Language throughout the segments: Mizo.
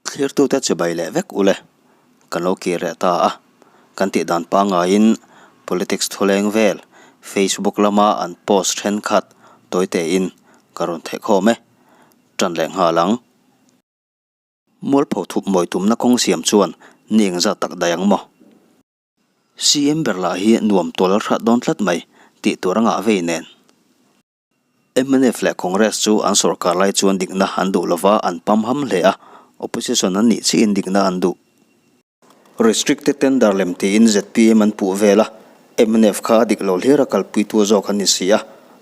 Thlirtute chibai leh vek ule kan lo kir leh ta a, kan tih dan pangaiin politics thuleng vel Facebook lama an post thenkhat tawitein ka rawn theih khawm e, tan leh nghal ang. Mualpho thup mawi tumna kawng siam chuan ni engzat tak daih ang maw? CM ber lah hi nuam tual hrat dawn tlat mai tih tur a ngah vei nen. Mnf leh Congress chu an sorkar lai chuan dikna an duh lova an pam ham hle a, opposition an nih chiin dikna an duh. Restricted tender lem tiin zpm an puh vel a, mnf kha a dik lo hlir a kalpuitu zawk an ni si a,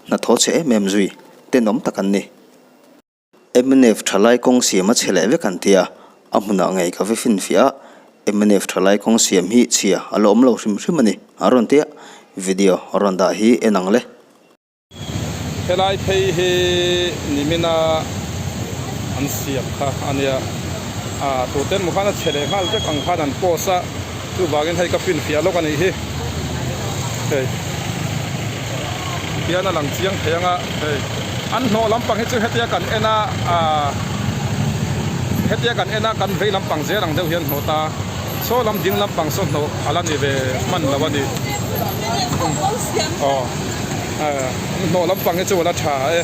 hnathawh chhe em em zui, tenawm tak an ni. Mnf thalai kawng siam a chhe leh vek an ti a, a hmunah ngei ka va finfiah a, mnf thalai kawng siam hi chhia a la awm lo hrim hrim a ni, a rawn ti a, video a rawn dah hi en ang le. Helai phei hi nimina an siam kha a nia, ah tute emaw khan a chhe leh nghal vek ang khan an post a, chuvangin hei ka finfiah lawk a nih hi, hei hian a lang chiang thei ang a, hei an hnawh lampang hi chu hetia kan en a, ah hetia kan en a kan vei lampang zel ang deuh hian hnawh ta. Saw lam ding lampang saw hnawh a la ni ve hman lo a ni. Aw hnawh lampang hi chu a la tha e.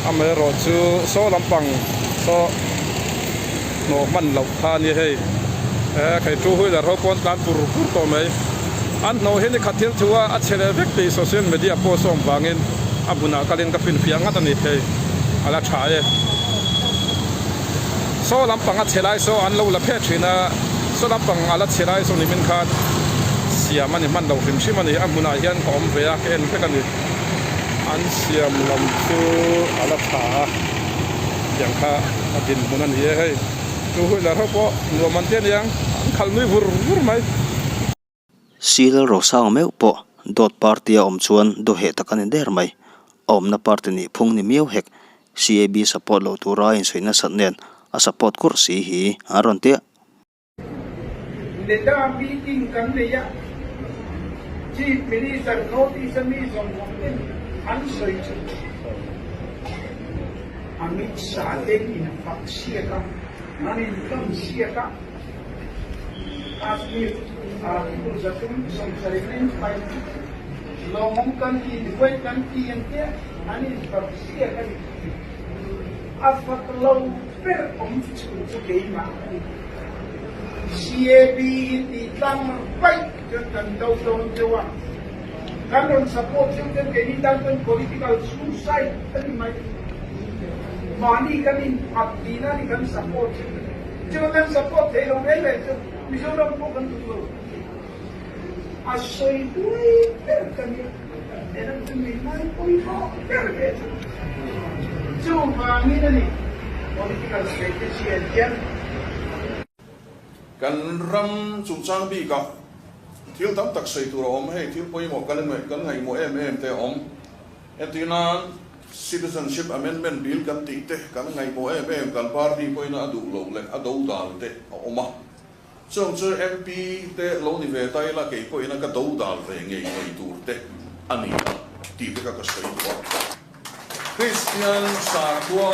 Amaherawh chu saw lampang saw hnawh hman loh kha a ni hei. E kei two wheeler ho pawn tlan pur pur tawh mai. An hnawh hi ni khat thil thu a a chhe leh vek tih social media pawh sawm vangin a hmunah kalin ka finfiah ngat a ni hei a la tha e. Saw lampang a chhe lai saw an lo la phet thin a, saw lampang a la chhe lai saw nimin khan siam a ni hman lo hrim hrim a ni. A hmunah hian ka awm ve a, ka en vek a ni. An siam lam chu a la tha a, tiang kha a dinhmun a ni e hei. Two wheeler ho pawh nuam an ti a niang, an khalh nui vur vur mai. Sil Rosang meuh pawh dawt party a awm chuan dawheh tak a ni der mai. A awmna party nih phung ni miau hek. CAB support loh tura a insuih nasat nen a support kurh si hi an rawn tia. Neda meeting kan nei a, Chief Minister notice a mi zawng zawng ten an sawi chu Amit Shah ten in fak siak a, an in siak a. Kashmir article 375 lawmawm kan ti duai kan ti ang te an infak siak a ni. A fak lo ber awm chhun chu keimah a ni. CAB in tih tlang vaih chuan kan do dawn deuh a, kan rawn support deuh chuan keini tan chuan political suicide a ni mai. Mahni kan inphat tihna a ni kan support deuh. Chuan kan support thei lo reng reng chu Mizoram pawh kan duh lo. A sawi buai ber ka nia. Enang chu mi ngai pawimawh ber ve chu. Chuvangin a ni political strategy an hian. Kan ram chungchang bikah thil tam tak sawi tur a awm. Hei thil pawimawh kan ngaihmawh em em te a awm. Entirnan Citizenship Amendment Bill kan tih te kan ngaihmawh em em, kan party pawhin a duh loh leh a do dal te a awm a. Chung chu MP te lo ni ve ta ila kei pawhin a ka do dal ve ngei ngei tur te a ni a tih te kha ka sawi duh a. Kristian sakhua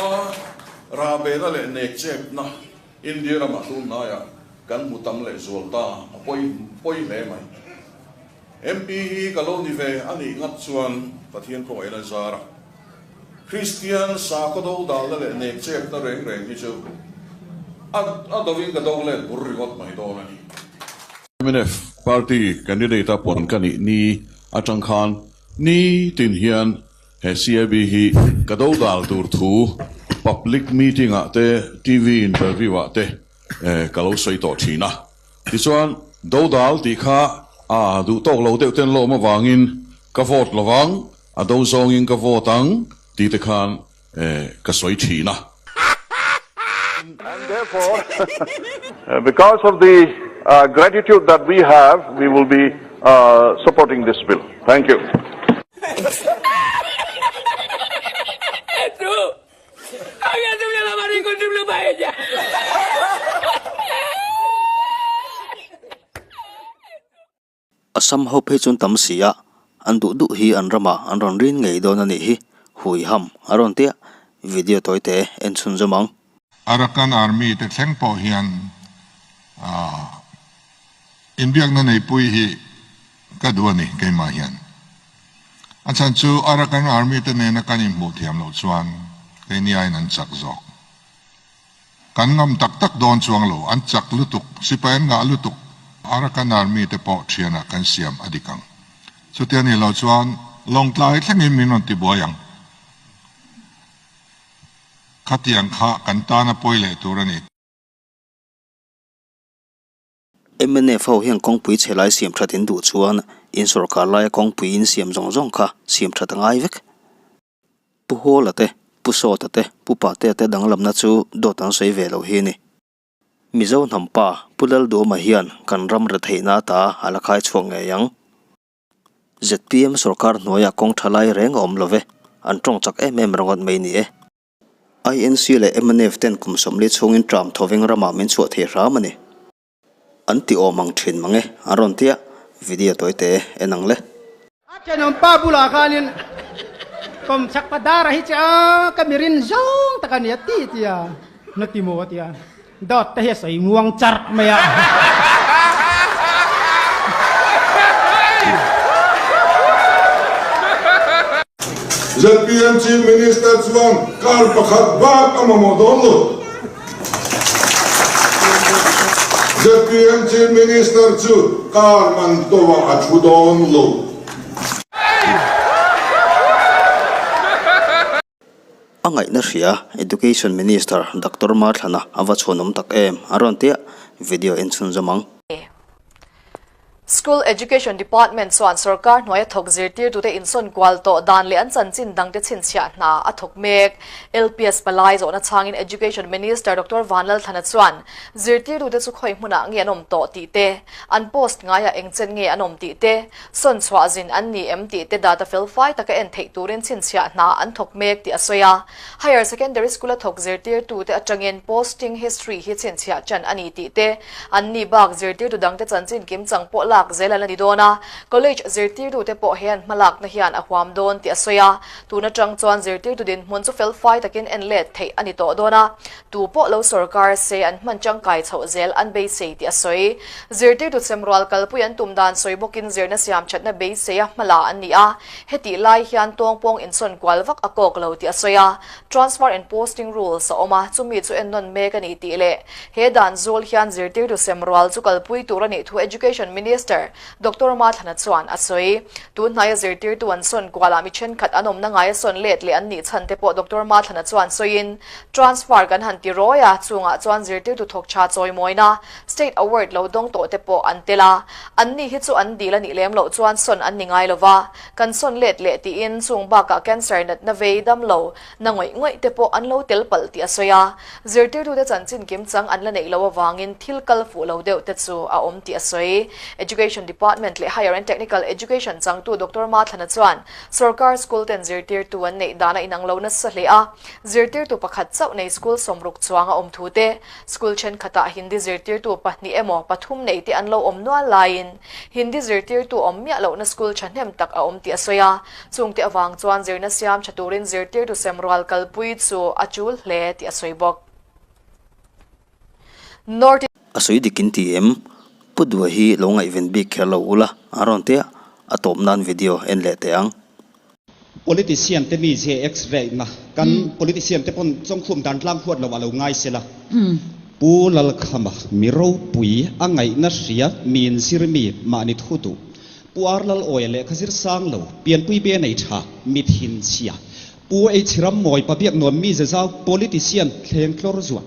rahbehna leh nekchepna India ramah tunhnaiah kan hmu tam leh zual ta a pawi pawi hle mai. MP hi ka lo ni ve a nih ngat chuan Pathian khawngaihna zar a, Kristian sakhaw do dalna leh nekchepna reng reng hi chu a a dovin ka do let bur ringawt mai dawn a ni. Mnf party candidate a puan ka nih ni atang khan ni tin hian he CAB hi ka do dal tur thu public meeting ah te TV interview ah te ka lo sawi tawh thin a. Tichuan, dodal tih kha a duh tawk lo deuh ten lawm avangin ka vote lovang, a do zawngin ka vote ang tih te khan ka sawi thin a. And therefore, because of the gratitude that we have, we will be supporting this bill. Thank you. Assam ho phei chuan tam si a, an duh duh hi an ramah an rawn rin ngei dawn a nih hi, hui ham a rawn tia, video tawi te en chhunzawm ang. Arakan Army te thleng pawh hian inbiakna neipui hi ka duh a ni keimah hian. A chhan chu Arakan Army te nena kan inhmuh thiam loh chuan keini aiin an chak zawk. Kan ngam tak tak dawn chuang lo, an chak lutuk, sipai an ngah lutuk. Arakan Army te pawh thianah kan siam a dik ang. Chutia nih loh chuan Lawngtlai thlengin min rawn tibuai ang. Khatiang kha kan tana pawi leh tur a ni. Mnf ho hian kawngpui chhe lai siam that in duh chuan in sawrkar laia kawngpui in siam zawng zawng kha siam that a ngai vek. Pu Hawla te, Pu Sawta te, Pu Patea te danglamna chu dawt an sawi ve lo hi a ni. Mizo hnam pa Pu Lalduhawma hian kan ram retheihna ata a la khai chhuak ngei ang. Zpm sawrkar hnuaiah kawng tha lai reng a awm lo ve, an tawng chak em em ringawt mai ni e. INC leh mnf ten kum 40 chhungin tram thawveng ramah min chhuah thei hram a ni. An ti awm ang thin mang e, an rawn tia, video tawi te en ang le. A thenawm pa bulah khanin kawmchak pa dara hi che a, ka mirin zawng tak a ni a ti tia, na ti maw a tia. Dawt te hi a sawi muang charh mai a. Zpm Chief Minister chuan kar pakhat bak a mamawh dawn lo. Zpm Chief Minister chu kar man tawhah a thu dawn lo. A ngaihna hria Education Minister Doctor Mathlana a va chhuanawm tak em a rawn tia video en chhunzawm ang. School Education Department chuan sorkar hnuaia thawk zirtirtute insawn kual tawh dan leh an chanchin dangte chhinchhiah hna a thawk mek. LPS palai zawhna chhangin Education Minister Doctor Vanlalthlana chuan zirtirtute chu khawi hmunah nge an awm tawh tih te, an post ngaiah eng chen nge an awm tih te, Sawn chhuah zin an ni em tih te data fel fai taka en theih turin chhinchhiah hna an thawk mek tih a sawi a. Higher Secondary School a thawk zirtirtute atangin posting history hi chhinchhiah chan a ni tih te, an ni bak zirtirtu dangte chanchin kim chang pawh lak zel an la ni dawn a. College zirtirtute pawh he an hmalakna hian a huam dawn tih a sawi a. Tun atang chuan zirtirtu dinhmun chu fel fai takin en let theih a ni tawh dawn a. Tu pawh lo sawrkar se an hman tangkai chhoh zel an beisei tih a sawi. Zirtirtu chemrual kalpui an tum dan sawi bawkin zirna siam thatna beiseia hmala an ni a, hetih lai hian tawngpawng insawn kual vak a kawk lo tih a sawi a. Transfer and posting rules a awm a, chumi chu ennawn mek a ni tih leh he dan zul hian zirtirtu semrual chu kalpui tur a nih thu Education Minister Doctor Mathlana chuan a sawi. Tun hnaia zirtirtu an sawn kualah mi thenkhat an awmna ngaia sawn let leh an nih chhan te pawh Doctor Mathlana chuan sawiin, Transfer kan han ti rawi a, chungah chuan zirtirtu thawk tha chawimawina State Award lo dawng tawh te pawh an tel a. Anni hi chu an dil a nih lem loh chuan sawn an ni ngai lo va, kan sawn let leh tiin chung bakah cancer natna vei dam lo na ngawih ngawih te pawh an lo tel palh tih a sawi a. Zirtirtute chanchin kim chang an la neih loh avangin thil kal fuh lo deuh te chu a awm tih a sawi. Education Department leh Higher and Technical Education changtu Doctor Mathlana chuan sorkar school ten zirtirtu an neih dan a inang lo nasa hle a. Zirtirtu pakhat chauh nei school 60 chuang a awm thu te, school thenkhatah Hindi zirtirtu pahnih emaw pathum nei te an lo awm nual laiin Hindi zirtirtu awm miah lohna school thahnem tak a awm tih a sawi a. Chungte avang chuan zirna siam tha turin zirtirtu semrual kalpui chu a tul hle tih a sawi bawk. North. A sawi dik in ti em? Pu Dua hi lo ngaihven bik kher lo ula, a rawn tia, a tawp nan video en leh teh ang. Politician te mi zia X-ray na kan politician te pawn chawngkhum dan tlang huat lo ah lo ngai sela. Pu Lalkhama mi ropui a ngaihna hria mi inzir mi mahni thu duh Pu Ar Lalawia lehkha zir sang lo pianpui be nei tha mi thinchhia Pu Eichhirammawi Pabiak nuam mi ze zau politician thleng tlawr zuah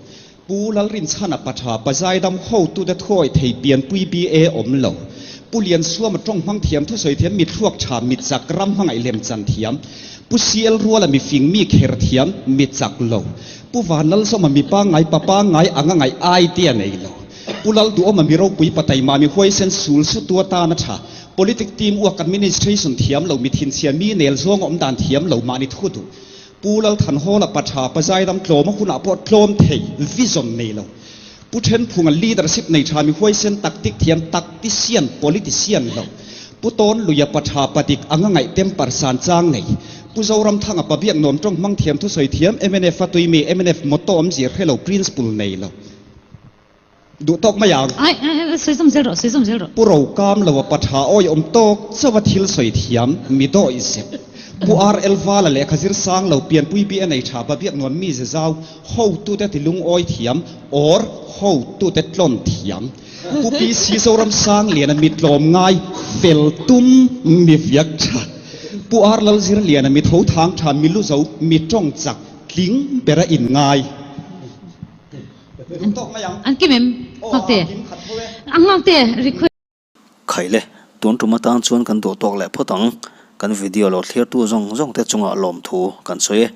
Pu Lalrinchhana pa tha pa zaidam hotute thuawi thei pianpui BA awm lo. Pu Liansuama tawng hmang thiam thusawi thiam mi thluak tha mi chak ram hmangaih lem chan thiam. Pu CL Ruala mi fing mi kher thiam mi chak lo. Pu Vanlalsawma mi pangngai pa pangngai anga ngaih idea nei lo. Pu Lalduhawma mi ropui pa taima mi huaisen sul sutu atana tha politic team uak administration thiam lo mi thinchhia mi nel zawng awm dan thiam lo mahni thu duh. Pu Lalthanhawla pa tha pa zaidam tlawm a hunah pawh tlawm thei vision nei lo. Pu Thenphunga leadership nei tha mi huaisen tactic thiam tactician politician lo. Pu Tawnluia pa tha pa dik anga ngaih temper san chang nei. Pu Zoramthanga pa biak nuam tawng hmang thiam thusawi thiam mnf a tui mi mnf motto awmzia hre lo principle nei lo duh tawk mai ang. Ai ai sawi zawm zel rawh sawi zawm zel rawh. Pu Rokam lo a pa tha awi awm tawk chauh a thil sawi thiam mi dawi zep. Pu RL Vala lehkha zir sang lo pianpui bi a nei tha pa biak nuam mi ze zau hotute ti lungawi thiam or hotute tlawn thiam. Pu PC Zoramsangliana mi tlawm ngai fel tum mi viak tha. Pu R Lalzirliana mi tho thang tha mi lu zo mi tawng chak tling bera in ngai. An kim em? Nghakte. A nghakte request. Khaile, tun tum atan chuan kan duh tawk leh phawt ang. Kan video lo thlirtu zawng zawng te chungah lawmthu kan sawi e.